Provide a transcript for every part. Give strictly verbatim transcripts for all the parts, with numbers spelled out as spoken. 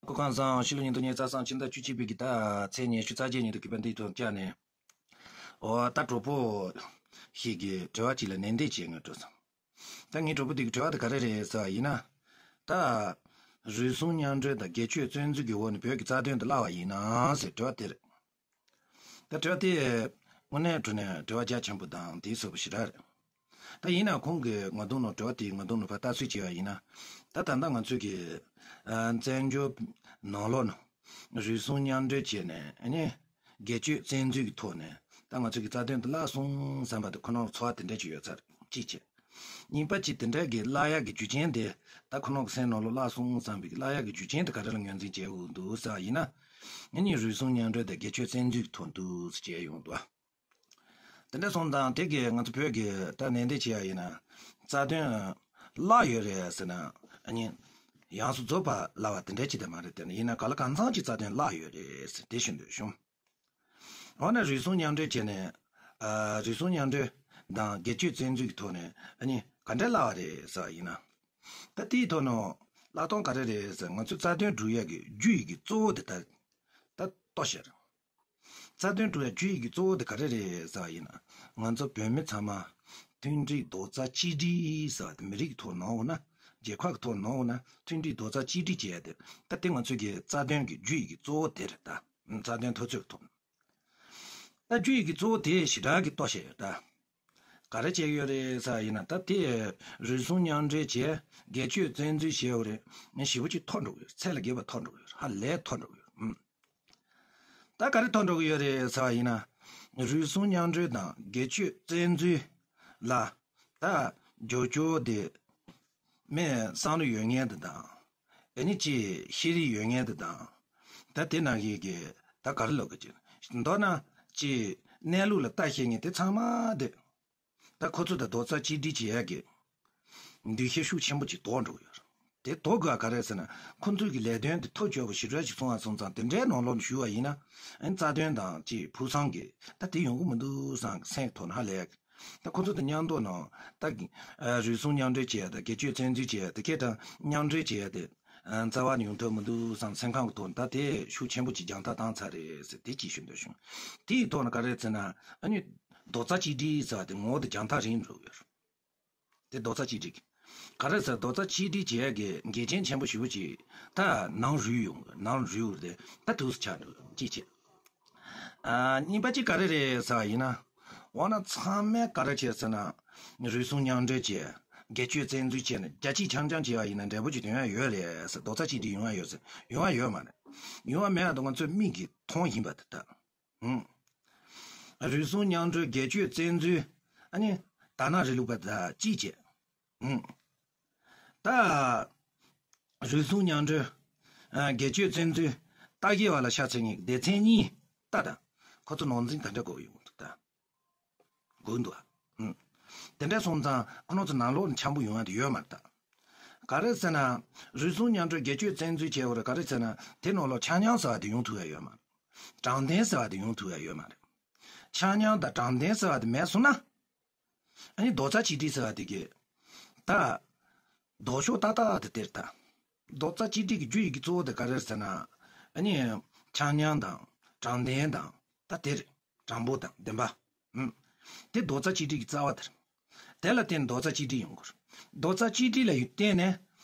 སྐུ་ཁམས་བཟང་། ཕྱི་ལོ་ཉིས་སྟོང་ཉི་ཤུ་རྩ་གསུམ་ཕྱི་ཟླ་བཅུ་གཅིག་པའི་གི་ད་ཚེས་ཉི་ཤུ་རྩ་བརྒྱད་ཉིན་དུ་གི་པ་འདི་ཐོག་བཅར་ནས། འོ་ད་གྲོགས་པོ་ཞིག་གིས་དྲི་བ་ཅིག་ལ་ལན་འདེབས་བྱེད་ངེས་འགྲོ་སོང་། ད་ངའི་གྲོགས་པོ་དེ་གི་དྲི་བ་དེ་ག་རེ་རེད་ཟེར་བ་ཡིན་ན། ད་རུལ་སུངས་མཉམ་འབྲེལ་དང་སྒེར་གཅོད་བཙན་འཛུལ་གྱི་འོག་ནས་བོད་ཀྱི་རྩ་དོན་དུ་གླ་བ་ཡིན་ན་ཟེར་དྲི་བ་དེ་རེད། ད་དྲི་བ་དེ་དངོས་གནས་དྲང་གནས་དྲི་བ་རྒྱ་ཆེན་པོ་དང་དེའི་ཟབ་པོ་ཞེ་དྲག་རེད། ད་ཡིན་ན་ཁོང་གིས་ང་དང་ནང་དྲི་བ་དེ་ང་དང་ནང་ཕར་ལྟ་ཚུལ་བྱས་པ་ཡིན་ན། ད་ད་ལྟ་ང་ཚོས་ཀྱི་ཨ་བཙན་བྱོལ་ནང་ལོགས་ནང་རུལ་སུངས་མཉམ་འབྲེལ་བྱས་ནས་ཨ་ནི་སྒེར་གཅོད་བཙན་འཛུལ་གྱི་ཐོག་ནས་ད་ང་ཚོས་ཀྱི་རྩ་དོན་དུ་བརླག་སོང་བསམ་པ་དེ་ཁོ་ནང་ཚོར་བ་དེ་འདྲ་ཅིག་ཡོད་ཚར་གཅིག་བྱས། གཉིས་པ་གཅིག་དེ་འདྲ་གི་བརླག་ཡག་གི་རྒྱུ་རྐྱེན་དེ་ད་ཁོ་ནང་གི་སེམས་ནང་ལོགས་བརླག་སོང་བསམ་པའི་བརླག་ཡག་གི་རྒྱུ་རྐྱེན་དེ་ག་རེ་ལ་ངོས་འཛིན་བྱེད་དགོས་འདུག་ཟེར་བ་ཡིན་ན། ཨ་ནི་རུལ་སུངས་མཉམ་འབྲེལ་དང་སྒེར་གཅོད་བཙན་འཛུལ་གྱི་ཐོག་འདུག་ཟེར་བྱས་ཡོང་འདུག་དེ་འདྲ་སོང་ཙང་དེ་གི་ང་ཚོ་བོད་ཀྱི་ད་ནན་ཏན་བྱས་པ་ཡིན་ན། རྩ་དོན་བརླག་ཡོད་རེད་ཟེར་ན། ཨ་ནི་ཡོངས་སུ་རྫོགས་པ་བརླག་པ་དེ་འདྲ་ཅིག་དེ་མ་རེད། དེ་ནི་ཡིན་ན་ག་ལ་གང་འཚམ་ཅིག་རྩ་དོན་བརླག་ཡོད་རེད་ཟེར་དེ་ཞུ་འདོད་བྱུང་། འོ་ན་རུལ་སུངས་མཉམ་འབྲེལ་བྱས་ནས། ཨ་རུལ་སུངས་མཉམ་འབྲེལ་དང་སྒེར་གཅོད་བཙན་འཛུལ་གྱི་ཐོག་ནས་ཨ་ནི་ག་འདྲ་བརླག་པ་རེད་ཟེར་བ་ཡིན་ན། ད་དེའི་ཐོག་ནས་བརླག་སྟངས་ག་རེ་རེད་ཟེར། ང་ཚོའི་རྩ་དོན་སྒྲུབ་ཡག་གི་རྒྱུ་ཡི་གི་གཙོ་བོ་དེ་ད་ད་ལྟོས་ཤིག་རྩ་དོན་སྒྲུབ་ཡག་རྒྱུ་ཡི་གི་གཙོ་བོ་དེ་ག་རེ་རེད་ཟེར་བ་ཡིན་ན། ང་ཚོ་བོད་མི་ཚང་མ་མཐུན་སྒྲིལ་རྡོག་རྩ་གཅིག་སྒྲིལ་ཟེར་བ་དེ་མི་རིགས་ཀྱི་ཐོག་ནས་འོ་ན། རྒྱལ་ཁབ་ཀྱི་ཐོག་ནས་འོ་ན། མཐུན་སྒྲིལ་རྡོག་རྩ་གཅིག་སྒྲིལ་བྱས་ཏེ། ད་དེ་ང་ཚོའི་གི་རྩ་དོན་གྱི་རྒྱུ་ཡི་གི་གཙོ་བོ་དེ་རེད་ད། རྩ་དོན་འཐབ་རྩོད་ཀྱི་ཐོག་ད་རྒྱུ་ཡི་གི་གཙོ་བོ་དེ་ཞེ་དྲག་གི་ལྟོས་ཤིག་ད། ག་རེ་བྱས་ཡོད་རེད་ཟེར་བ་ཡིན་ན། ད་དེ་རུལ་སུངས་མཉམ་འབྲེལ་བྱས། སྒེར་གཅོད་བཙན་འཛུལ་བྱས་པ་རེད། ཞེ་པོ་ཅིག་མཐོ་འགྲོ་གི་ཡོད། ཚད་ལས་བརྒལ་བ་མཐོ་འགྲོ་གི་ཡོད། ཧ་ལས་མཐོ་འགྲོ་གི་ཡོད། ཨུམ། ད་ག་རེ་མཐོ་འགྲོ་གི་ཡོད་རེད་ཟེར་བ་ཡིན་ན། རུལ་སུངས་མཉམ་འབྲེལ་དང་སྒེར་གཅོད་བཙན་འཛུལ་ལ་ད་རྒྱབ་སྐྱོར་དེ་མི་བསམ་བློ་ཡོད་མཁན་དེ་དང་། ཨ་ནི་ཅིག་ཤེས་རིག་ཡོད་མཁན་དེ་དང་། ད་དེ་ནང་བཞིན་གྱི་ད་ག་རེ་ལབ་དགོས་ཀྱི། མདོར་ན་ཅིག་གནས་ལུགས་ལ་ལྟ་ཤེས་མཁན་དེ་ཚང་མ་དེ། ད་ཁོ་ཚོ་དང་རྡོག་རྩ་གཅིག་སྒྲིལ་བྱེད་ཡག་གི་འདུ་ཤེས་ཤུགས་ཆེན་པོ་ཅིག་དོར་འགྲོ་གི་ཡོད་རེད། དེ་དོར་དགོས་པ་ག་རེ་ཟེར་ན། ཁོ་ཚོའི་གི་ལས་དོན་དེ་ཐག་ཆོད་པོ་ཞེ་དྲག་ཅིག་སོང་བ་སོང་ཙང་། དེ་འདྲའི་ནང་ལོགས་ནས་ཞུ་བ་ཡིན་ན། ཨ་ནི་རྩ་དོན་དང་ཅིག་ཕུགས་བསམ་གི་ད་དེ་ཡོང་གི་མི་འདུག་བསམ་གི་སེམས་ཐོག་ནས་ཧ་ལས་གི། ད་ཁོ་ཚོ་དང་མཉམ་དུ་ནང་ད་གི་ཨ་རུལ་སུངས་མཉམ་འབྲེལ་བྱེད་ཡ་དང་། སྒེར་གཅོད་བཙན་འཛུལ་བྱེད་ཡ་དེ་སྐད་གྲགས་མཉམ་འབྲེལ་བྱེད་ཡ་དེ་ཨ་རྩ་བ་ནས་ཡོང་ཐབས་མི་འདུག་བསམ། སེམས་ཁམས་ཀྱི་ཐོག་ནས་ད་དེ་ཤུགས་ཆེན་པོ་ཅིག་རྒྱང་ཐག་བཏང་ཚར་རེད་ཟེར་དེ་ཅིག་ཞུ་འདོད་བྱུང་། དེའི་ཐོག་ནས་ག་རེ་ཟེར་ན། ཨ་ནི་རྡོག་རྩ་གཅིག་སྒྲིལ་ཟེར་བ་དེ་ངོ་བོ་དེ་རྒྱང་ཐག་རིང་འགྲོ་གི་ཡོད་རེད། དེ་རྡོག་རྩ་གཅིག་སྒྲིལ་གྱི་ག་རེ་ཟེར། རྡོག་རྩ་གཅིག་སྒྲིལ་བྱེད་ཡ་གི་འགལ་རྐྱེན་ཆེན་པོ་ཞེ་པོ་ཅིག་ད་ནང་རུལ་ཡོང་གི། ནང་རུལ་རེད། ད་དུས་སུ་ཆགས་འགྲོ་གི་གཅིག་བྱས། ཨ་གཉིས་པ་གཅིག་ག་རེ་རེད་ཟེར་བ་ཡིན་ན། འོ་ན་ཚང་མས་ག་རེ་བྱས་ཟེར་ན། རུལ་སུངས་མཉམ་འབྲེལ་བྱས། སྒེར་གཅོད་བཙན་འཛུལ་བྱས་ནས་རྒྱ་སྐྱེད་རྐྱང་རྐྱང་བྱས་པ་ཡིན་ན་འབྲས་བུ་ཅིག་ཐོན་ཡ་ཡོད་རེད་ཟེར། རྡོག་རྩ་གཅིག་སྒྲིལ་ཡོང་ཡ་ཡོད་ཟེར། ཡོང་ཡ་ཡོད་མ་རེད། ཡོང་ཡ་མེད་པ་དེ་ང་ཚོའི་མིག་གིས་མཐོང་བཞིན་པ་དེ་ད། ཧུམ། རུལ་སུངས་མཉམ་འབྲེལ། སྒེར་གཅོད་བཙན་འཛུལ། ཨ་ནི་དར་ནག་རིང་ལུགས་པ་དང་གཅིག་བྱས། ཧུམ། ད་རུལ་སུངས་མཉམ་འབྲེལ། ཨ་སྒེར་གཅོད་བཙན་འཛུལ། ལྟ་བཤལ་བ་ལ་ཤ་ཚ་མཁན་སྡེ་ཚན་གཉིས་ལྟ་དང་། ཁོ་ཚོ་ནང་འཛིང་ག་འདྲ་དགོས་ཡོང་འདུག་ད། དགོས་འདུག་ཨ། ཧུམ། དེ་འདྲ་སོང་ཙང་ཁོ་ནང་ཚོ་ནང་ལོགས་ནས་འཆམ་པོ་ཡོང་ཡ་དེ་ཡོད་མ་རེད་ད། ག་རེ་ཟེར་ན། རུལ་སུངས་མཉམ་འབྲེལ། སྒེར་གཅོད་བཙན་འཛུལ་བྱས་པ་རེད། ག་རེ་ཟེར་ན། དེ་ནང་ལོགས་ཆ་མཉམ་ཟེར་བ་དེ་ཡོང་ཐུབ་ཡ་ཡོད་མ་རེད། དྲང་བདེན་ཟེར་བ་དེ་ཡོང་ཐུབ་ཡ་ཡོད་མ་རེད། ཆ་མཉམ་དང་དྲང་བདེན་ཟེར་བ་དེ་མེད་སོང་ན། ཨ་ནི་རྡོག་རྩ་གཅིག་སྒྲིལ་ཟེར་བ་དེ་གི་ད་ལྡོག་ཕྱོགས་ཏག་ཏག་དེ་དེ་རེད་ད། རྡོག་རྩ་གཅིག་སྒྲིལ་གྱི་རྒྱུ་ཡི་གི་གཙོ་བོ་དེ་ག་རེ་རེད་ཟེར་ན། ཨ་ནི་ཆ་མཉམ་དང་དྲང་བདེན་དང་ད་དེ་རེད། དྲང་པོ་དང་བདེན་པ། ཨུམ། དེ་རྡོག་རྩ་གཅིག་སྒྲིལ་གྱི་རྩ་བ་དེ་རེད། དེ་ལ་བརྟེན་རྡོག་རྩ་གཅིག་སྒྲིལ་ཡོང་དགོས་རེད། རྡོག་རྩ་གཅིག་སྒྲིལ་ལ་བརྟེན་ནས་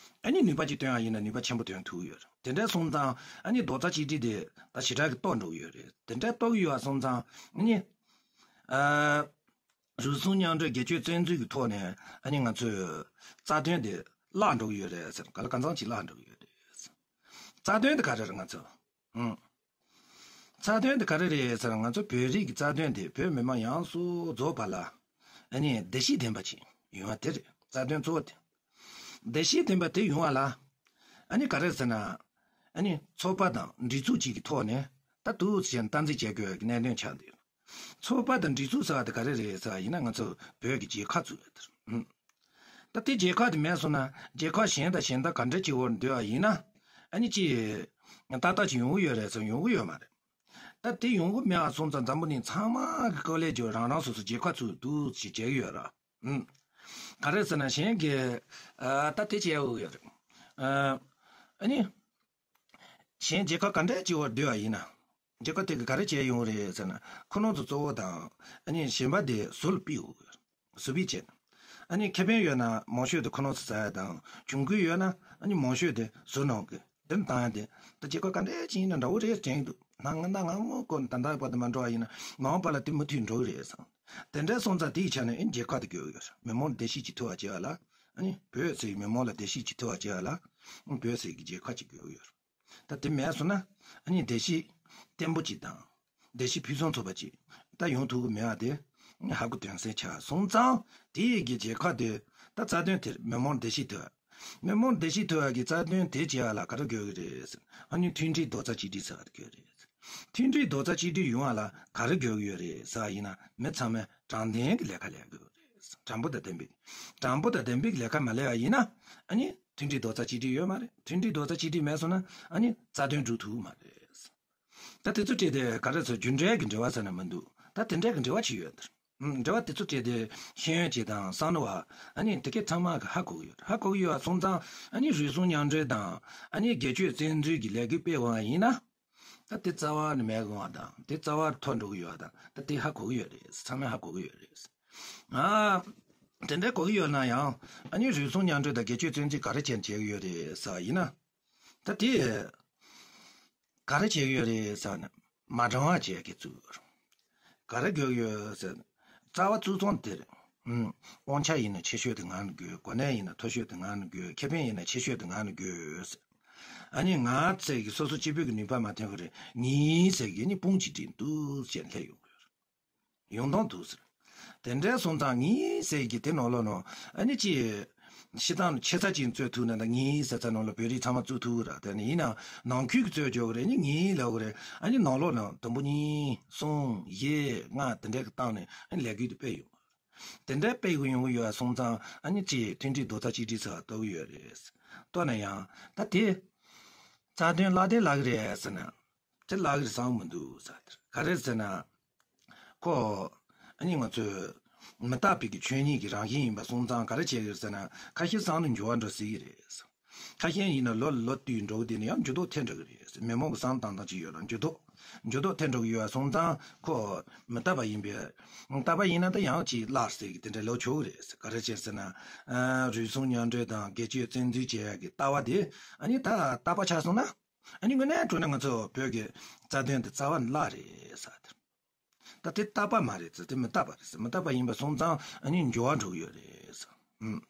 ཨ་ནི་ནུས་པ་གཅིག་བཏོན་ཡ་ཡིན་ན་ནུས་པ་ཆེན་པོ་བཏོན་ཐུབ་ཡོད་རེད། དེ་འདྲ་སོང་ཙང་ཨ་ནི་རྡོག་རྩ་གཅིག་སྒྲིལ་དེ་ད་ཞེ་དྲག་གི་རྟོགས་འགྲོ་གི་ཡོད་རེད། དེ་འདྲ་རྟོགས་ཀྱི་ཡོད་པ་སོང་ཙང་ཨ་ནི། ཨ། རུལ་སུངས་མཉམ་འབྲེལ། སྒེར་གཅོད་བཙན་འཛུལ་གྱི་ཐོག་ནས་ཨ་ནི་ང་ཚོས་རྩ་དོན་དེ་བརླག་འགྲོ་གི་ཡོད་རེད་ཟེར། ག་ལ་གང་འཚམ་ཅིག་བརླག་འགྲོ་གི་ཡོད་རེད་ཟེར། རྩ་དོན་དེ་ག་རེ་རེད་ང་ཚོ། ཨང་། རྩ་དོན་དེ་ག་རེ་རེད་ཟེར་ན། ང་ཚོ་བོད་རིགས་ཀྱི་རྩ་དོན་དེ་བོད་མི་མང་ཡོངས་སུ་རྫོགས་པ་ལ་ཨ་ནི་བདེ་སྐྱིད་ལྡན་པ་ཅིག་ཡོང་བ་དེ་རེད། རྩ་དོན་གཙོ་བོ་དེ། བདེ་སྐྱིད་ལྡན་པ་དེ་ཡོང་བ་ལ་ཨ་ནི་ག་རེ་ཟེར་ན། ཨ་ནི་ཚོགས་པ་དང་སྒྲིག་འཛུགས་གཅིག་གི་ཐོག་ནས་ད་འདུག་སེ་བྱས་ནས་སྟངས་འཛིན་བྱེད་དགོས་ཀྱི་གནད་དོན་ཆགས་འདུག་ཚོགས་པ་དང་སྒྲིག་འཛུགས་ཟེར་བ་དེ་ག་རེ་རེད་ཟེར་བ་ཡིན་ན། ང་ཚོ་བོད་ཀྱི་རྒྱལ་ཁབ་ཚུགས་ཡོད་དེ་རེད། ཨུམ། ད་དེ་རྒྱལ་ཁབ་དེ་མེད་སོང་ན་རྒྱལ་ཁབ་གཞན་དང་གཞན་དང་ག་འདྲ་བྱེད་འོར་འདོད་པ་ཡིན་ན། ཨ་ནི་ཅི། ཏག་ཏག་ཅིག་ཡོང་གི་ཡོད་རེད་ཟེར། ཡོང་གི་ཡོད་མ་རེད། ད་དེ་ཡོང་གི་མེད་པ་སོང་ཙང་འཛམ་བུ་གླིང་ཚང་མ་གི་ཀོ་ལེ་ཇོ་རང་རང་སོ་སོ་རྒྱལ་ཁབ་ཚུགས་འདུག་ཅེས་བྱེད་ཀྱི་ཡོད་ར། ཨུམ། ག་རེ་ཟེར་ན་གཞན་གྱི། ཨ། ད་དེ་བྱེད་འོས་ཡོད་རེད། ཨ། ཨ་ནི། གཞན་རྒྱལ་ཁབ་ག་འདྲས་ཅིག་བར་བསྡུར་བ་ཡིན་ན། རྒྱལ་ཁབ་དེ་གིས་ག་རེ་བྱས་ཡོང་རེད་ཟེར་ན། ཁོ་རང་ཚོ་གཙོ་བོ་དང་། ཨ་ནི་གཞན་པ་དེ་ཟུར་ལ་ཕུད་དགོས། ཟུར་ཕུད་བྱས་ན། ཨ་ནི་ཁེ་ཕན་ཡོད་ན་མང་ཤོས་དེ་ཁོ་རང་ཚོ་ཟ་ཡ་དང་། གྱོང་གུན་ཡོད་ན་ཨ་ནི་མང་ཤོས་དེ་ཟུར་ནང་གི་དེར་བཏང་ཡ་དེ། ད་རྒྱལ་ཁབ་ག་འདྲས་ཅིག་ཡིན་ན་འདྲ་བོ་རེད་དྲན་གྱི་འདུག་ནང་ང་ད་ང་མོ་ཀོ་ད་ལྟ་བར་དུ་མ་འགྲོ་བ་ཡིན་ན། མ་འོངས་པ་ལ་དེ་མུ་མཐུད་འགྲོ་གི་རེད་བསམ། དེ་འདྲ་སོང་ཙང་དེའི་ཆ་ནས་ཨ་ནི་རྒྱལ་ཁབ་དེ་དགོས་ཀྱི་ཡོད་རེད། མི་མང་བདེ་སྐྱིད་ཅིག་ཐོབ་པ་བྱེད་པ་ལ། ཨ་ནི་བོད་ཟེར་བའི་མི་མང་ལ་བདེ་སྐྱིད་ཅིག་ཐོབ་པ་བྱེད་པ་ལ། ཨ་ནི་བོད་ཟེར་གྱི་རྒྱལ་ཁབ་ཅིག་དགོས་ཀྱི་ཡོད་རེད། ད་དེ་མེད་སོང་ན་ཨ་ནི་བདེ་སྐྱིད་བརྟན་པོ་ཅིག་དང་། བདེ་སྐྱིད་ཕུན་སུམ་ཚོགས་པ་ཅིག་ད་ཡོང་ཐུབ་ཀྱི་མེད་པ་དེ་ཧ་གོ་དོན་གསལ་ཆགས་སོང་ཙང་། དེ་ཡི་གི་རྒྱལ་ཁབ་དེ་ད་རྩ་དོན་དེར་མི་མང་བདེ་སྐྱིད་ཐོབ། མི་མང་བདེ་སྐྱིད་ཐོབ་པ་གི་རྩ་དོན་དེ་བྱེད་པ་ལ་ག་རེ་དགོས་ཀྱི་རེད། ཨ་ནི་མཐུན་སྒྲིལ་རྡོག་རྩ་གཅིག་སྒྲིལ་ཟེར་བ་དེ་དགོས་རེད། མཐུན་སྒྲིལ་རྡོག་རྩ་གཅིག་སྒྲིལ་ཡོང་བ་ལ་ག་རེ་དགོས་ཀྱི་ཡོད་རེད་ཟེར་བ་ཡིན་ན། མི་ཚང་མས་དྲང་བདེན་གྱི་ལས་ཀ་ལས་དགོས་རེད། དྲང་པོ་དང་ལྡན་པའི། དྲང་པོ་དང་ལྡན་པའི་ལས་ཀ་མ་ལས་པ་ཡིན་ན། ཨ་ནི་མཐུན་སྒྲིལ་རྡོག་རྩ་གཅིག་སྒྲིལ་ཡོད་མ་རེད། མཐུན་སྒྲིལ་རྡོག་རྩ་གཅིག་སྒྲིལ་མེད་སོང་ན་ཨ་ནི་རྩ་དོན་འགྲུབ་ཐུབ་མ་རེད། ད་དེ་ཚོ་བྲིས་ཏེ་ག་རེ་ཟེར། རྒྱུ་འབྲས་ཀྱི་འབྲེལ་བ་ཟེར་ན་མི་འདུག་ད་དེ་འདྲས་ཀྱི་འབྲེལ་བ་ཅིག་ཡོད་དེ། ཨུམ། འབྲེལ་བ་དེ་ཚོ་བྲིས་ཏེ་ཤེས་ཡོན་ཅན་དང་བསམ་བློ་བ། ཨ་ནི་དེ་གས་ཚང་མ་གིས་ཧ་གོ་གི་ཡོད། ཧ་གོ་གི་ཡོད་པ་སོང་ཙང་ཨ་ནི་རུལ་སུངས་མཉམ་འབྲེལ་དང་། ཨ་ནི་སྒེར་གཅོད་བཙན་འཛུལ་གྱི་ལས་འགུལ་སྤེལ་འོང་བ་ཡིན་ན། ད་དེ་རྩ་བ་ནས་མེད་འོང་བ་དང་། དེ་རྩ་བ་ཐོར་འགྲོ་གི་ཡོད་པ་དང་། ད་དེ་ཧ་གོ་གི་ཡོད་རེད། ཚང་མས་ཧ་གོ་གི་ཡོད་རེད། ཨ། དེ་འདྲ་གོ་གི་ཡོད་ན་ཡང་། ཨ་ནི་རུལ་སུངས་མཉམ་འབྲེལ་དང་སྒེར་གཅོད་བཙན་འཛུལ་ག་རེ་བྱས་ནས་བྱེད་ཀྱི་ཡོད་རེད་ཟེར་བ་ཡིན་ན། ད་དེ་ག་རེ་བྱེད་ཀྱི་ཡོད་རེད་ཟེར་ན། མ་དྲང་བ་བྱེད་ཀྱི་བཙུགས། ག་རེ་དགོས་ཀྱི་ཡོད་ཟེར་ན། རྩ་བ་བཙུགས་སྟངས་དེར། ཨུམ། དབང་ཆ་ཡིན་ན་ཆེ་ཤོས་དེ་ང་ལ་དགོས། གོ་གནས་ཡིན་ན་མཐོ་ཤོས་དེ་ང་ལ་དགོས། ཁེ་ཕན་ཡིན་ན་ཆེ་ཤོས་དེ་ང་ལ་དགོས་ཟེར། ཨ་ནི་ང་ཟེར་གྱི་སོ་སོ་གཅིག་པུས་ཀྱི་ནུས་པ་མ་ཐོན་གྱི་རེད། ངའི་ཟེར་གྱི་ནི་དཔུང་གཅིག་སྒྲིལ་འདུག་ཅེས་སླེབས་ཡོང་གི་རེད། ཡོང་སྟངས་འདུག་ཟེར། དེ་འདྲ་སོང་ཙང་ངའི་ཟེར་གྱི་དེ་ནང་ལོགས་ནང་ཨ་ནི་ཅི། སྤྱིར་བཏང་ཆེ་ས་ཅིག་རྩོད་ཐུབ་ན། ད་ངའི་ཟེར་ས་ནང་ལ་བོད་རིགས་ཚང་མ་བཙུགས་ཐུབ་ར། དེ་ནི་ཡིན་ན་ནང་ཁུལ་གྱི་རྩོད་རྒྱག་གི་རེད། ནི་ངའི་ལབ་གི་རེད། ཨ་ནི་ནང་ལོགས་ནང་དུམ་བུ་གཉིས་གསུམ་བཞི་ལྔ་དེ་འདྲ་གི་སྟེང་ནས་ཨ་ནི་ལས་འགུལ་དེ་སྤེལ་ཡོང་། དེ་འདྲ་སྤེལ་གི་ཡོང་གི་ཡོད་སོང་ཙང་ཨ་ནི་ཅི་མཐུན་སྒྲིལ་རྡོག་རྩ་གཅིག་སྒྲིལ་ཟེར་བ་གཏོར་གི་ཡོད་རེད། གཏོར་ན་ཡང་ད་དེ་རྩ་དོན་ལག་དེབ་ལག་གི་རེད་ཟེར་ན། དེ་ལག་གི་བསམ་མི་འདུག་ཟེར། ག་རེ་ཟེར་ན། ཁོ། ཨ་ནི་ང་ཚོས་མི་རྟག་པའི་གི་ཆོས་ཉིད་ཀྱི་རང་བཞིན་ཡིན་པ་སོང་ཙང་ག་རེ་བྱེད་ཀྱི་རེད་ཟེར་ན། ཁ་ཤས་བསམ་བློ་འགྱུར་བ་འགྲོ་སྲིད་ཀྱི་རེད། ཁ་ཤས་ཡིན་ན་ལོ་ལོ་དུས་འགྲོ་གི་དེ་ནི་ཡང་འགྱུར་ལྡོག་ཐེབས་འགྲོ་གི་རེད། མི་མང་གི་བསམ་བཏང་སྟངས་ཅིག་ཡོད་ར། འགྱུར་ལྡོག་འགྱུར་ལྡོག་ཐེབས་འགྲོ་གི་ཡོད་པ་སོང་ཙང་ཁོ་མི་རྟག་པ་ཡིན་པས། རྟག་པ་ཡིན་ན་ད་ཡང་ཅིག་བརླག་སྲིད་ཀྱི་དེ་འདྲ་ལོ་ཆོག་གི་རེད། ག་རེ་བྱས་ཟེར་ན། ཨ། རུལ་སུངས་མཉམ་འབྲེལ་དང་སྒེར་གཅོད་བཙན་འཛུལ་བྱེད་ཡག་གི་ལྟ་བ་དེ་ཨ་ནི་ད་རྟག་པ་ཆགས་སོང་ན། ཨ་ནི་དངོས་གནས་དྲང་གནས་ང་ཚོ་བོད་ཀྱི་རྩ་དོན་དེ་རྩ་བ་ནས་བརླག་རེད་ཟེར། ད་དེ་རྟག་པ་མ་རེད་ཟེར། དེ་མི་རྟག་པ་རེད་ཟེར། མི་རྟག་པ་ཡིན་པ་སོང་ཙང་ཨ་ནི་འགྱུར་བ་འགྲོ་གི་ཡོད་རེད་ཟེར། ཨུམ།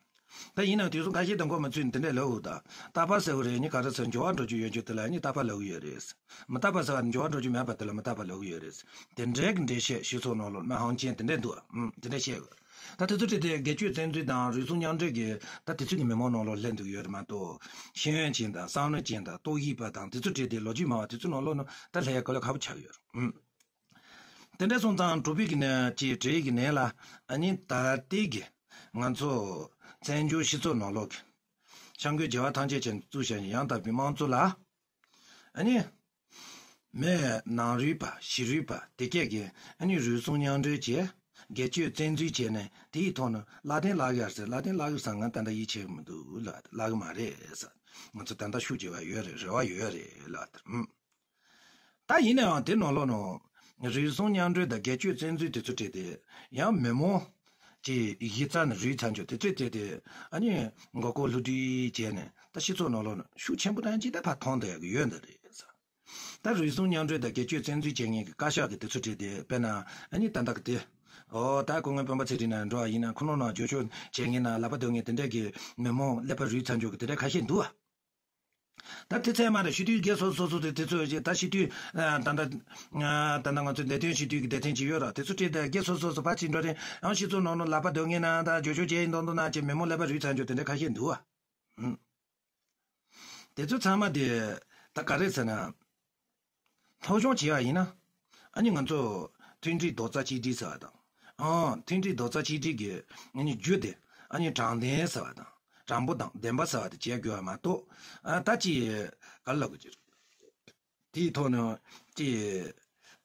ད་ཡིན་ནའང་དུས་སུ་ཁ་ཤས་དང་གོ་མ་ཚུད་འདི་འདྲས་ལབ་འོ་ད། རྟག་པ་ཟེར་བ་རེད། ནི་ག་རེ་ཟེར། འགྱུར་བ་འགྲོ་རྒྱུ་ཡོད་རྒྱུ་དེ་ལ་ནི་རྟག་པ་ལབ་ཀྱི་ཡོད་རེད། མི་རྟག་པ་ཟེར་བ་འགྱུར་བ་འགྲོ་རྒྱུ་མེད་པ་དེ་ལ་མི་རྟག་པ་ལབ་ཀྱི་ཡོད་རེད། དེ་འདྲས་ཀྱི་འགྲེལ་བཤད་སྤྱི་ཚོགས་ནང་ལོགས་མི་ཧང་ཅན་དེ་འདྲས་འདུག་ཨ། ཨུམ། དེ་འདྲས་བཤད་དགོས། ད་དེ་ཚོ་བྲིས་ཏེ་སྒེར་གཅོད་བཙན་འཛུལ་དང་རུལ་སུངས་མཉམ་འབྲེལ་གྱི་ད་དེ་ཚོ་གི་མི་མང་ནང་ལོགས་སླེབས་འདུག་ཡོད་རེད་མ་གཏོགས། ཤེས་ཡོན་ཅན་དང་བསམ་བློ་ཅན་དང་རྟོག་ཞིབ་པ་དང་དེ་ཚོ་བྲིས་ཏེ་ལོ་རྒྱུས་སྨྲ་བ་དེ་ཚོ་ནང་ལོགས་ནང་ད་སླེབས་ཡ་དཀའ་ལས་ཁག་པོ་ཆགས་ཡོད་རེད། ཨུམ། དེ་འདྲ་སོང་ཙང་འབྲུག་པའི་གི་ནས་ཀྱི་བྲིས་ཀྱི་ནས་ལ། ཨ་ནི་ད་ལྟའི་གི་ང་ཚོ་བཙན་བྱོལ་སྤྱི་ཚོགས་ནང་ལོགས་ཀྱི་བྱ་འགུལ་རྒྱལ་བ་ཐམས་ཅད་ཀྱིས་བཙུགས་བཞག་ཡང་དག་པའི་དམངས་གཙོ་ལ། ཨ་ནི་མི་ནང་རུལ་པ་ཕྱི་རུལ་པ་དེ་སྐད་ཀྱི་ཨ་ནི་རུལ་སུངས་མཉམ་འབྲེལ་བྱས། སྒེར་གཅོད་བཙན་འཛུལ་བྱས་ནས་དེའི་ཐོག་ནས་ལག་དེབ་ལག་གི་ཡར་ཟེར། ལག་དེབ་ལག་གི་ཟེར་ང་ད་ལྟ་ཡིད་ཆེས་མི་འདུག་ལ། ལག་གི་མ་རེད་ཟེར། ང་ཚོ་ད་ལྟ་ཤུགས་རྒྱབ་པ་ཡོད་རེད། རེ་བ་ཡོད་རེད་ལ། ཨུམ། ད་ཡིན་ནའང་དེ་ནང་ལོགས་ནང་རུལ་སུངས་མཉམ་འབྲེལ་དང་སྒེར་གཅོད་བཙན་འཛུལ་དེ་ཚོ་བྲིས་ཏེ། ཡང་མི་མང་གི་གཞི་རྩ་ནས་རུལ་ཚར་འཇོག་དེ་ཚོ་བྲིས་ཏེ། ཨ་ནི་མགོ་སྐོར་བསླུ་བྲིད་བྱས་ནས་ད་སྤྱི་ཚོགས་ནང་ལོགས་ནང་ཤུགས་ཆེན་པོ་ཐོན་གྱི་ད་ཕར་ཐོན་བསྡད་ཡག་གི་ཡོད་འདི་རེད། ད་རུལ་སུངས་མཉམ་འབྲེལ་དང་སྒེར་གཅོད་བཙན་འཛུལ་བྱེད་མཁན་གྱི་བཀའ་ཤག་གིས་དེ་ཚོ་བྲིས་ཏེ། དཔེར་ན་ཨ་ནི་ད་ལྟ་གི་དེ། ཨོ་ད་སྐུ་ངོ་སྤེན་པ་ཚེ་རིང་ནང་འགྲོ་བ་ཡིན་ན་ཁོ་རང་ནང་འབྱོར་ཕྱུག་བྱེད་མཁན་ན་ལག་པ་རྡོལ་མཁན་དེ་འདྲས་ཀྱི་མི་མང་ཀླད་པ་རུལ་ཚར་འཇོག་གི་དེ་འདྲས་ཁ་ཤས་འདུག་ཨ། ད་དེ་ཚད་མ་རེད། སྤྱི་འཐུས་སྒེར་སོ་སོ་སོ་དེ་དེ་ཚོ་ད་སྤྱི་འཐུས་ད་ལྟ་ད་ལྟ་ང་ཚོ་བདེ་དོན་སྤྱི་འཐུས་ཀྱི་བདེ་དོན་ཅིག་ཡོད་ར། དེ་ཚོ་བྲིས་ཏེ་སྒེར་སོ་སོ་སོ་ཕར་ཕྱིན་འགྲོ་རེད། ཡང་སྤྱི་ཚོགས་ནང་ནང་ལག་པ་རྡོལ་མཁན་ན་ད་འབྱོར་ཕྱུག་བྱས་ཡིན་མདོག་མདོག་ན་ཅེས་མི་མང་ཀླད་པ་རུལ་ཚར་འཇོག་དེ་འདྲ་ཁ་ཤས་འདུག་ཨ། ཨུམ། དེ་ཚོ་ཚང་མ་དེ་ད་ག་རེ་ཟེར་ན། སློབ་སྦྱོང་བྱེད་ཡ་ཡིན་ན། ཨ་ནི་ང་ཚོ་མཐུན་སྒྲིལ་རྡོག་རྩ་གཅིག་སྒྲིལ་ཟེར་བ་དང་། ཨང་། མཐུན་སྒྲིལ་རྡོག་རྩ་གཅིག་སྒྲིལ་གྱི་ཨ་ནི་རྒྱུ་དེ་ཨ་ནི་དྲང་བདེན་ཟེར་བ་དང་། དྲང་པོ་དང་བདེན་པ་ཟེར་བ་དེ་བྱེད་དགོས་པ་མ་གཏོགས། ཨ་ད་ཅི་ག་ལབ་དགོས་ཀྱི་རེད། དེའི་ཐོག་ནས་ཅི།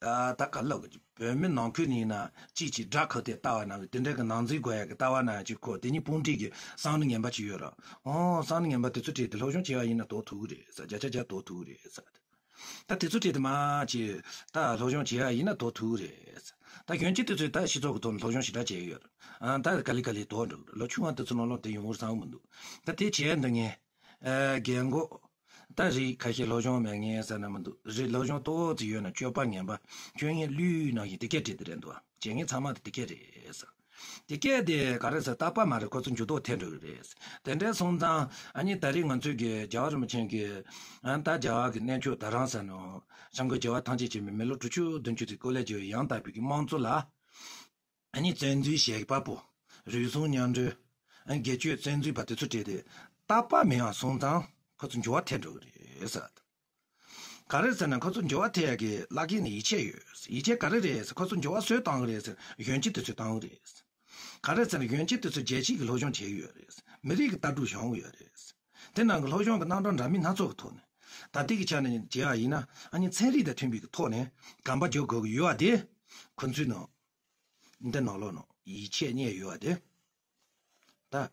ཨ་ད་ག་ལབ་དགོས་ཀྱི། བོད་མི་ནང་ཁུལ་ནས་ཡིན་ན་ཅིག་ཅིག་དགྲ་ཁ་གཏད་ལྟ་བ་ན་དེ་འདྲ་གི་ནང་འཛུལ་དགོས་ཡ་གི་ལྟ་བ་ན་ཅིག་ཁོ་དེ་ཉིད་དཔུང་སྒྲིག་གི་བསམ་བློ་ངན་པ་ཅིག་ཡོད་ར། ཨོ་བསམ་བློ་ངན་པ་དེ་ཚོ་བྲིས་ཏེ་སློབ་སྦྱོང་བྱེད་ཡ་ཡིན་ན་དོ་ཐུག་གི་རེད་ཟེར། བརྒྱ་ཆ་བརྒྱ་དོ་ཐུག་གི་རེད་ཟེར། ད་དེ་ཚོ་བྲིས་ཏེ་མ་བྱེད། ད་སློབ་སྦྱོང་བྱེད་ཡ་ཡིན་ན་དོ་ཐུག་རེད། ད་གཞོན་སྐྱེས་དེ་ཚོས་ད་སྤྱི་ཚོགས་ཀྱི་ཐོག་ནས་སློབ་སྦྱོང་ཞེ་དྲག་བྱས་ཡོད། ཨ་ད་ག་ལེ་ག་ལེ་དོ་འགྲོ་ལོ་ཆུང་བ་དེ་ཚོ་ནང་ལོགས་དེ་ཡོང་བར་བསམ་གྱི་མི་འདུག་ད་དེ་བྱས་འདི་ངས་ཨ་རྒན་གོག་ད་རིགས་ཁ་ཤས་སློབ་སྦྱོང་མེད་ངེས་ཟེར་ན་མི་འདུག་རིགས་སློབ་སྦྱོང་ཏོག་ཙམ་ཡོད་ན་སྤྱོད་པ་ངན་པ་སྤྱོད་ངན་ལུས་ནང་བཞིན་དེ་སྐད་བྲིས་དེ་རེད་འདུག་བྱེད་ངན་ཚང་མ་དེ་དེ་སྐད་རེད་ཟེར། དེ་སྐད་དེ་ག་རེ་ཟེར་བརྟག་པ་མ་རེད། ཁོ་ཚོ་འགྱུར་ལྡོག་ཐེབས་འགྲོ་གི་རེད། དེ་འདྲའི་སོང་ཙང་ཨ་ནི་ད་རེས་ང་ཚོས་ཀྱི་རྒྱལ་བ་རིན་པོ་ཆེ་གི་ཨ་ད་རྒྱལ་བ་གི་གནས་མཆོག་ད་རང་ཟེར་ནོ། སྐྱབས་མགོན་རྒྱལ་བ་ཐམས་ཅད་མཁྱེན་པའི་མི་ལོ་དྲུག་ཅུ་བདུན་ཅུ་དེ་སྐོར་ལས་བརྗོད་ཡང་དག་པའི་གི་དམངས་གཙོ་ལ། ཨ་ནི་བཙན་འཛུལ་བྱེད་པ་པོ། རུལ་སུངས་མཉམ་འབྲེལ། ཨ་ནི་སྒེར་གཅོད་བཙན་འཛུལ་པ་དེ་ཚོ་བྲིས་ཏེ་བརྟག་པ་མེད་ཡང་སོང་ཙང་ཁོ་ཚོ་འགྱུར་བ་ཐེབས་འགྲོ་གི་རེད་ཟེར། ག་རེ་ཟེར་ན་ཁོ་ཚོ་འགྱུར་བ་ཐེབས་ཡ་གི་བླ་རྒན་ནི་ཡིད་ཆེས་ཡོད། ཡིད་ཆེས་ག་རེ་རེད་ཟེར། ཁོ་ཚོ་འགྱུར་བ་སུས་བཏང་གི་རེད་ཟེར། གཞོན་སྐྱེས་དེ་ཚོས་བཏང་གི་རེད། ག་རེ་ཟེར་ན་གཞོན་སྐྱེས་དེ་ཚོ་རྒྱལ་སྤྱིའི་གི་སློབ་སྦྱོང་བྱེད་ཀྱི་ཡོད་རེད། མི་རིགས་ཀྱི་ལྟ་གྲུབ་སྦྱོང་གི་ཡོད་རེད། དེ་ནང་གི་སློབ་སྦྱོང་གི་རྣམ་གྲངས་འདྲ་མིན་སྣ་ཚོགས་ཀྱི་ཐོག་ནས་ད་ལྟའི་གི་ཆ་ནས་བྱས་པ་ཡིན་ན་ཨ་ནི་ཚན་རིག་དང་མཐུན་པའི་གི་ཐོག་ནས་གོམ་པ་རྒྱག་དགོས་ཀྱི་ཡོད་པ་དེ་ཁོ་ཚོའི་ནང་འདི་ནང་ལོགས་ནང་ཡིད་ཆེས་རྙེད་ཡོད་པ་དེ་ད།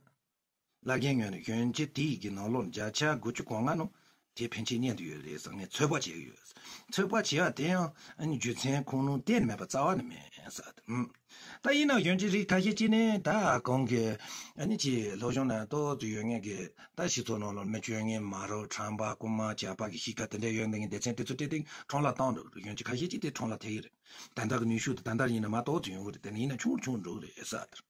བླ་རྒན་ངོས་ནས་གཞོན་སྐྱེས་དེའི་གི་ནང་ལོགས་ནས་བརྒྱ་ཆ་དགུ་བཅུ་གོ་ལྔ་ནང་དེ་ཕན་ཆད་རྙེད་དུ་ཡོད་རེད་ཟེར་ངས་ཚོད་དཔག་བྱེད་ཀྱི་ཡོད། ཚོད་དཔག་བྱེད་ཡ་དེ་ཡང་ཨ་ནི་རྒྱུ་མཚན་ཁུངས་ལུང་གཏན་ནས་མེད་པ་རྩ་བ་ནས་མེད་ཟེར་ཏེ། ཨུམ། ད་ཡིན་ན་གཞོན་སྐྱེས་རིགས་ཁ་ཤས་ཅིག་ནས་ད་གོང་གི་ཨ་ནི་ཅིག་སློབ་སྦྱོང་ནང་ཏོག་ཙམ་ཡོད་མཁན་གྱི་ད་སྤྱི་ཚོགས་ནང་ལོགས་མི་སྤྱོད་མཁན་མ་རབས་ཁྲམ་པ་རྐུན་མ་ཇག་པ་གི་གཤིས་ཀ་དེ་འདྲ་ཡོད་མཁན་གྱི་སྡེ་ཚན་དེ་ཚོ་སྤྲད་དེ་ཁྲོམ་ལ་བཏང་འགྲོ་གི་རེད། གཞོན་སྐྱེས་ཁ་ཤས་ཅིག་དེ་ཁྲོམ་ལ་ཐེབས་ཀྱི་རེད། ད་ལྟ་གི་ནུས་ཤུགས་དེ་ད་ལྟ་ཡིན་ན་མ་གཏོགས་ཅིག་ཡོང་གི་རེད། དེ་ནས་ཡིན་ན་ཆུང་རུ་ཆུང་རུ་འགྲོ་གི་རེད་ཟེར་ཏེ།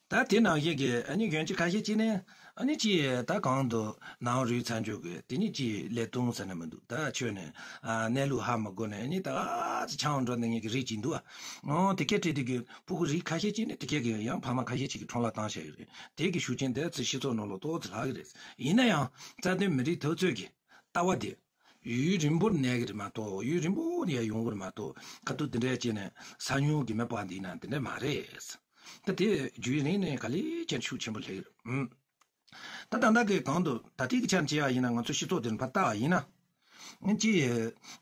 ད་དེ་ནང་བཞིན་གྱི་ཨ་ནི་གཞོན་སྐྱེས་ཁ་ཤས་ཅིག་ནས་ཨ་ནི་ཅིག་ད་གང་དུ་ནང་རུལ་ཚར་འཇོག་གི་དེ་ནི་ཅིག་ལས་དུང་ཟེར་ན་མི་འདུག་ད་ཆོས་ནས་ཨ་གནས་ལུགས་ཧ་མ་གོ་ནས་ཨ་ནི་ད་ཨ་ཙི་ཆང་འགྲོ་ནས་ངེད་ཀྱི་རིགས་ཅིག་འདུག་ཨ། ཨོ་དེ་སྐད་བྲིས་དེ་གི་ཕྲུ་གུ་རིགས་ཁ་ཤས་ཅིག་ནས་དེ་སྐད་གི་ཡང་ཕ་མ་ཁ་ཤས་ཅིག་གི་ཁྲོམ་ལ་བཏང་བཞག་གི་རེད། དེ་གི་ཤུགས་རྐྱེན་དེ་ཚོ་སྤྱི་ཚོགས་ནང་ལོགས་ཏོག་ཙམ་ལྷག་གི་རེད། ཡིན་ན་ཡང་རྩ་དོན་མི་རིགས་འཐབ་རྩོད་ཀྱི་ལྟ་བ་དེ། ཡུན་རིང་པོར་གནས་ཀྱི་རེད་མ་གཏོགས་ཡུན་རིང་པོ་ནས་ཡོང་གི་རེད་མ་གཏོགས་ཁ་ཐུག་དེ་འདྲས་བྱས་ནས་ས་ཉུང་གི་མེད་པ་འདི་ན་དེ་འདྲས་མ་རེད། ད་དེ་རྒྱུན་རིང་ནས་ག་ལེ་ཅན་ཤུགས་ཆེན་པོ་སླེབས་ཀྱི་རེད། ཨུམ། ད་ད་ལྟ་གི་གང་དུ་ད་ལྟའི་གི་ཆ་ནས་བྱས་པ་ཡིན་ན་ང་ཚོ་སྤྱི་ཚོགས་དེར་ཕར་ལྟ་བ་ཡིན་ན། ཅི།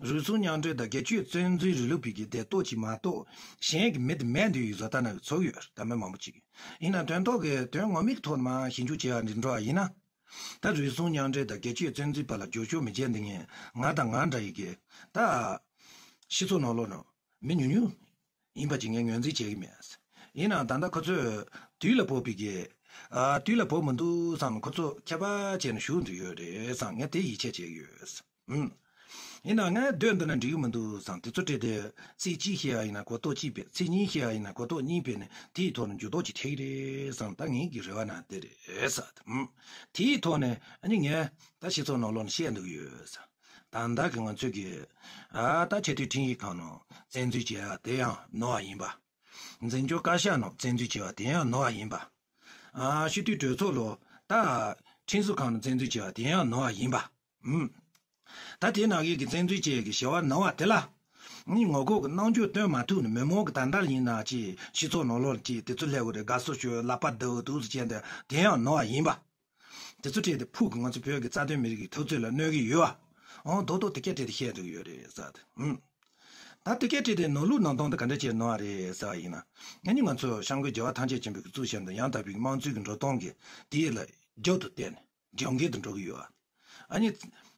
རུལ་སུངས་མཉམ་འབྲེལ་དང་སྒེར་གཅོད་བཙན་འཛུལ་རིང་ལུགས་པའི་གི་སྡེ་སྟོབས་ཀྱིས་མ་གཏོགས་གཞན་གྱི་མི་དེ་མེད་འདུག་ཡིག་བཟོ་ལྟ་ན་གི་ཚོགས་ཡོད་ད་མི་མང་པོ་ཅིག་ཡིན་ན་དོན་ཐོག་གི་དོན་ངོ་མའི་གི་ཐོག་ནས་མ་ཞིབ་འཇུག་བྱས་པ་འདི་འགྲོ་བ་ཡིན་ན། ད་རུལ་སུངས་མཉམ་འབྲེལ་དང་སྒེར་གཅོད་བཙན་འཛུལ་བར་ལ་རྒྱབ་སྐྱོར་མི་བྱེད་འདི་ངས་ང་དང་ང་འདྲ་ཡི་གེ་ད་སྤྱི་ཚོགས་ནང་ལོགས་ནང་མི་ཉུང་ཉུང་ཡིན་པ་ཅིག་ངས་ངོས་འཛིན་བྱེད་ཀྱི་མེད། ཡིན་ནའང་ད་ལྟ་ཁོ་ཚོས་དུས་ལ་བབ་པའི་གི་ཨ་དུས་ལ་བབ་མི་འདུག་བསམ་ཁོ་ཚོ་ཁྱད་པར་བྱས་ནས་བཞུགས་འདུག་ཡོད་རེད་བསམ་ངས་དེ་ཡིད་ཆེས་བྱེད་ཀྱི་ཡོད། ཨུམ། ཡིན་ནའང་ངས་སྡོད་འདི་ན་འགྲིག་གི་མི་འདུག་བསམ་དེ་ཚོ་བྲིས་ཏེ་ཚིག་གཅིག་བཤད་ཡ་ཡིན་ན་གོ་རྟོགས་གཅིག་སྤེལ། ཚིག་གཉིས་བཤད་ཡ་ཡིན་ན་གོ་རྟོགས་གཉིས་སྤེལ་ནས་དེའི་ཐོག་ནས་འགྱུར་ལྡོག་ཅིག་ཐེབས་ཀྱི་རེད་བསམ་ད་ངའི་གི་རེ་བ་ན་དེ་རེད་ཟེར། ཨུམ། དེའི་ཐོག་ནས་ཨ་ནི་ངས་ད་སྤྱི་ཚོགས་ནང་ལོགས་ནས་བཤད་འདུག་ཡོད་ཟེར། ད་ལྟ་གི་ང་ཚོས་ཀྱི་ཨ་ད་ཆེས་མཐོའི་ཁྲིམས་ཞིབ་ཁང་ནང་བཙན་འཛུལ་བྱས་ཡ་དེ་ཡང་ནོར་བ་ཡིན་པ། འཛིན་སྐྱོང་བཀའ་ཤག་ནང་བཙན་འཛུལ་བྱས་པ་དེ་ཡང་ནོར་བ་ཡིན་པ། ཨ་སྤྱི་འཐུས་གྲོས་ཚོགས་ལོ་ད་ཁྲིམས་བཟོ་ཁང་ནང་བཙན་འཛུལ་བྱས་པ་དེ་ཡང་ནོར་བ་ཡིན་པ། ཨུམ། ད་དེ་ནང་བཞིན་གྱི་བཙན་འཛུལ་བྱས་ཀྱི་བྱ་བ་གནང་བ་དེ་ལ། ནི་ངོ་ལྐོག་གི་རྣམ་འགྱུར་སྟོན་མ་ཐུབ་ནས་མི་མང་གི་ད་ལྟ་ཡིན་ན་ཅི་སྤྱི་ཚོགས་ནང་ལོགས་ཀྱི་དེ་ཚོ་སླེབས་དགོས་རེད། དགའ་བསུ་ཞུ་ལག་པ་རྡབ་འདུག་སེ་བྱས་འདི་དེ་ཡང་ནོར་བ་ཡིན་པ། དེ་ཚོ་བྲིས་ཏེ་ཕུགས་ཀྱི་ང་ཚོ་བོད་ཀྱི་རྩ་དོན་མི་རིགས་ཀྱི་འཐབ་རྩོད་ལ་གནོད་ཀྱི་ཡོད་པ། ཨང་རྡོག་རྡོག་དེ་སྐད་བྲིས་ཏེ་བཤད་འདུག་ཡོད་རེད་ཟེར་ཏེ། ཨུམ། ད་དེ་སྐད་བྲིས་ཏེ་ནོར་ལུག་ནང་དོན་དེ་ག་འདྲ་བྱས་ནོར་བ་རེད་ཟེར་བ་ཡིན་ན། ཨ་ནི་ང་ཚོ་སྐྱབས་མགོན་རྒྱལ་བ་ཐམས་ཅད་མཁྱེན་པའི་གཙུག་བྱམས་དང་ཡང་དག་པའི་དམངས་གཙོའི་གི་འགྲོ་སྟངས་ཀྱི་དེ་ལ་རྒྱབ་ཏུ་བལྟས་ནས། རྒྱབ་འགལ་དུ་འགྲོ་གི་ཡོད། ཨ་ནི།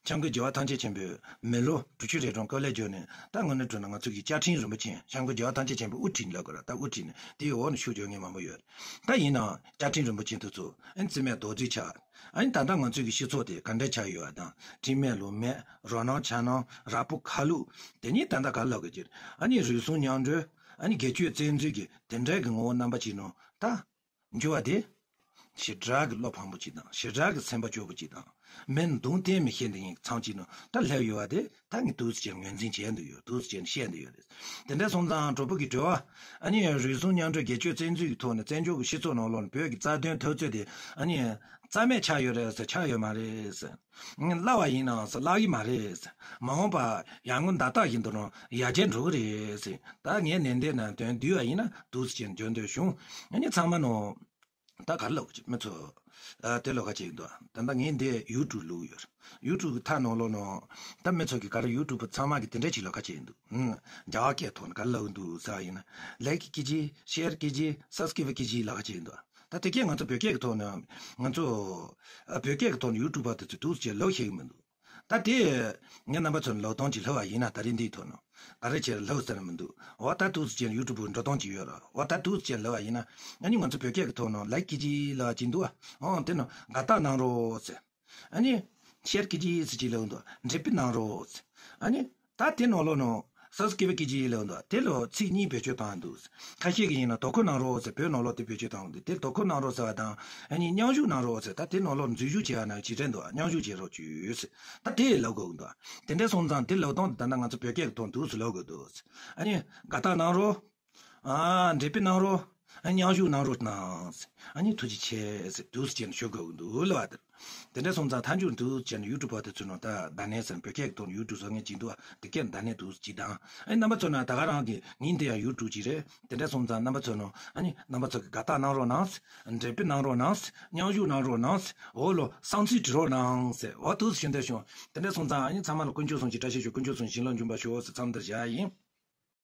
སྐྱབས་མགོན་རྒྱལ་བ་ཐམས་ཅད་མཁྱེན་པའི་མི་ལོ་དྲུག་ཅུ་རེ་གྲངས་སྐོར་ལས་བརྗོད་ནས་ད་དངོས་གནས་དྲང་གནས་ང་ཚོ་གི་བཅའ་ཁྲིམས་རིན་པོ་ཆེ་སྐྱབས་མགོན་རྒྱལ་བ་ཐམས་ཅད་མཁྱེན་པའི་དབུ་ཁྲིད་ལབ་དགོས་ར། ད་དབུ་ཁྲིད་ནས་དེའི་འོག་ནས་ཤུགས་རྒྱག་མཁན་མང་པོ་ཡོད། ད་ཡིན་ནའང་བཅའ་ཁྲིམས་རིན་པོ་ཆེ་དེ་ཚོ་ཨ་ནི་རྩིས་མེད་རྡོག་རྫིས་ཆགས། ཨ་ནི་ད་ལྟ་ང་ཚོ་གི་སྤྱི་ཚོགས་དེ་ག་འདྲ་ཆགས་ཡོད་པ་དང་ཁྲིམས་མེད་ལུགས་མེད་རོ་སྣང་ཆ་སྣང་རགས་པོ་ཁ་ལུག་དེ་ཉིད་ད་ལྟ་ག་ལབ་དགོས་ཀྱི་རེད། ཨ་ནི་རུལ་སུངས་མཉམ་འབྲེལ་ཨ་ནི་སྒེར་གཅོད་བཙན་འཛུལ་གྱི་དེ་འདྲའི་གི་ངོ་བོ་རྣམ་པ་ཅིག་ནང་ད། འགྱུར་བ་དེ། ཞེ་དྲག་གི་བློ་ཕམ་པོ་ཅིག་དང་ཞེ་དྲག་གི་སེམས་པ་སྐྱོ་པོ་ཅིག་དང་། མི་གདོང་གཏན་མི་ཤེས་འདི་ཡིན་ཚང་ཅིག་ནང་ད་སླེབས་ཡོད་པ་དེ་ད་ངས་འདུག་སེ་བྱས་ངོས་འཛིན་བྱས་འདུག་ཡོད། འདུག་སེ་བྱས་བཤད་འདུག་ཡོད་རེད། དེ་འདྲ་སོང་ཙང་གྲོགས་པོ་གི་དྲི་བ། ཨ་ནི་རུལ་སུངས་མཉམ་འབྲེལ་སྒེར་གཅོད་བཙན་འཛུལ་གྱི་ཐོག་ནས་བཙན་བྱོལ་གྱི་སྤྱི་ཚོགས་ནང་ལོགས་ནས་བོད་ཀྱི་རྩ་དོན་འཐབ་རྩོད་དེ་ཨ་ནི་རྩ་མེད་ཆགས་ཡོད་རེད་ཟེར། ཆགས་ཡོད་མ་རེད་ཟེར། སླ་བ་ཡིན་ནའང་སླ་གི་མ་རེད། མ་འོངས་པ་ཡར་ངོ་ཟླ་སྟག་བཞིན་དུ་རང་ཡར་རྒྱས་འགྲོ་གི་རེད་ཟེར། ད་ངས་ནན་ཏན་ནང་དོན་བསྡུས་པ་ཡིན་ན་འདུག་སེ་བྱས་འཇོན་འདོད་བྱུང་། ཨ་ནི་ཚང་མ་ནོ། ད་ག་རེ་ལབ་དགོས་ཀྱི་མི་ཚོ། ཨ་དེ་ལོ་ག་ཅིག་འདུག་ད་ལྟ་ངས་འདི་ཡུ་ཊུབ་བླུགས་ཡོད། ཡུ་ཊུབ་གི་མཐའ་ནང་ལོགས་ནང་། ད་མི་ཚོ་གི་ག་རེ་ཡུ་ཊུབ་ཚང་མ་གི་དེ་འདྲ་ཅིག་ལོ་ག་ཅིག་འདུག་ཨུམ། རྒྱ་གར་སྐད་ཐོག་ནས་ག་རེ་ལབ་འདུག་ཟེར་བ་ཡིན་ན། ལའིཀ་ཀི་ཅི། ཤེར་ཀི་ཅི། སབ་སི་ཀི་རབ་ཀི་ཅི་ལབ་ག་ཅིག་འདུག་ད་དེ་སྐད་ང་ཚོ་བོད་སྐད་ཀྱི་ཐོག་ནས། ང་ཚོ། ཨ་བོད་སྐད་ཀྱི་ཐོག་ནས་ཡུ་ཊུབ་པ་དེ་ཚོས་འདུག་སེ་ལབ་ཤེས་ཀྱི་མི་འདུག་ད་དེ་ངས་རྣམ་པ་ཚོར་ལབ་སྟངས་ཅིག་ལབ་པ་ཡིན་ན། ད་རེས་འདིའི་ཐོག་ནས་ག་རེ་བྱས་ལབ་ཟེར་ན་མི་འདུག་འོ་ད་ཐུགས་རྗེ་ཆེ། ཡུ་ཊུབ་འགྲོ་སྟངས་ཅིག་ཡོད་ར། འོ་ད་ཐུགས་རྗེ་ཆེ་ལབ་པ་ཡིན་ན། ཨ་ནི་ང་ཚོ་བོད་སྐད་ཀྱི་ཐོག་ནས་ལའིཀ་སྐྱེ་ཅིག་ལབ་ཅིག་འདུག་ཨ། འོ་དེ་ནས་དགའ་རྟགས་གནང་རོགས་ཟེར། ཨ་ནི་ཤེར་སྐྱེ་ཅིག་ཟེར་ཅིག་ལབ་འདུག་འབྲེལ་བ་གནང་རོགས་ཟེར། ཨ་ནི་ད་དེ་ནང་ལོགས་ནས་སབ་སི་ཀི་རབ་སྐྱེ་ཅིག་ལབ་འདུག་དེ་ལ་ཚིག་གཉིས་བེད་སྤྱོད་བཏང་འདུག་ཁ་ཤས་ཀྱིས་ཡིན་ན་དོ་ཁུར་གནང་རོགས་ཟེར། བོད་ནང་ལོགས་དེ་བེད་སྤྱོད་བཏང་འདུག་དེ་དོ་ཁུར་གནང་རོགས་ཟེར་བ་དང་། ཨ་ནི་མཉམ་ཞུགས་གནང་རོགས་ཟེར། ད་དེ་ནང་ལོགས་འཛུལ་ཞུགས་བྱེད་པ་ན་ཅི་དྲན་འདུག་མཉམ་ཞུགས་བྱེད་རོགས་བྱོས་ཟེར། ད་དེ་ལབ་དགོས་འདུག་དེ་འདྲ་སོང་ཙང་དེ་ལབ་སྟངས་དེ་ད་ལྟ་ང་ཚོ་བོད་སྐད་ཀྱི་ཐོག་འདུག་སེ་ལབ་དགོས་འདུག་ཨ་ནི་དགའ་རྟགས་གནང་རོགས། ཨ། འབྲེལ་བ་གནང་རོགས། ཨ། མཉམ་ཞུགས་གནང་རོགས་གནང་། ཨ་ནི་ཐུགས་རྗེ་ཆེ་ཟེར་འདུག་སེ་བྱས་ནས་ཞུ་དགོས་ཀྱི་འདུག་ལབ་པ་དེ། དེ་འདྲ་སོང་ཙང་མཐའ་མཇུག་འདུག་སེ་བྱས་ནས་ཡུ་ཊུབ་པ་དེ་ཚོ་ནང་ད་བརྡ་གནས་ཟེར་ན་བོད་སྐད་ཀྱི་ཐོག་ནས་ཡུ་ཊུབ་བཟོ་མཁན་ཅིག་འདུག་དེ་སྐད་བརྡ་གནས་འདུག་སེ་ཅིག་དང་། ཨ་ནི་རྣམ་པ་ཚོ་ནང་ད་ག་རང་གི་མིང་དེ་ཡང་ཡུ་ཊུབ་ཅིག་རེད། དེ་འདྲ་སོང་ཙང་རྣམ་པ་ཚོ་ནང་ཨ་ནི་རྣམ་པ་ཚོ་གི་དགའ་རྟགས་གནང་རོགས་གནང་། འབྲེལ་བ་གནང་རོགས་གནང་། མཉམ་ཞུགས་གནང་རོགས་གནང་། འོ་ལོ་བསམ་ཚུལ་བྲི་རོགས་གནང་ཟེར། འོ་འདུག་སེ་བྱས་ནས་ཞུ། དེ་འདྲ་སོང་ཙང་ཨ་ནི་ཚང་མ་ལ་དཀོན་མཆོག་གསུམ་གྱིས་བཀྲ་ཤིས་ཤོག་དཀོན་མཆོག་གསུམ་བྱིན་རླབས་འབྱུང་བར་ཤོག་ཟེར་མཚམས་འདིར་བཞག་ཡིན།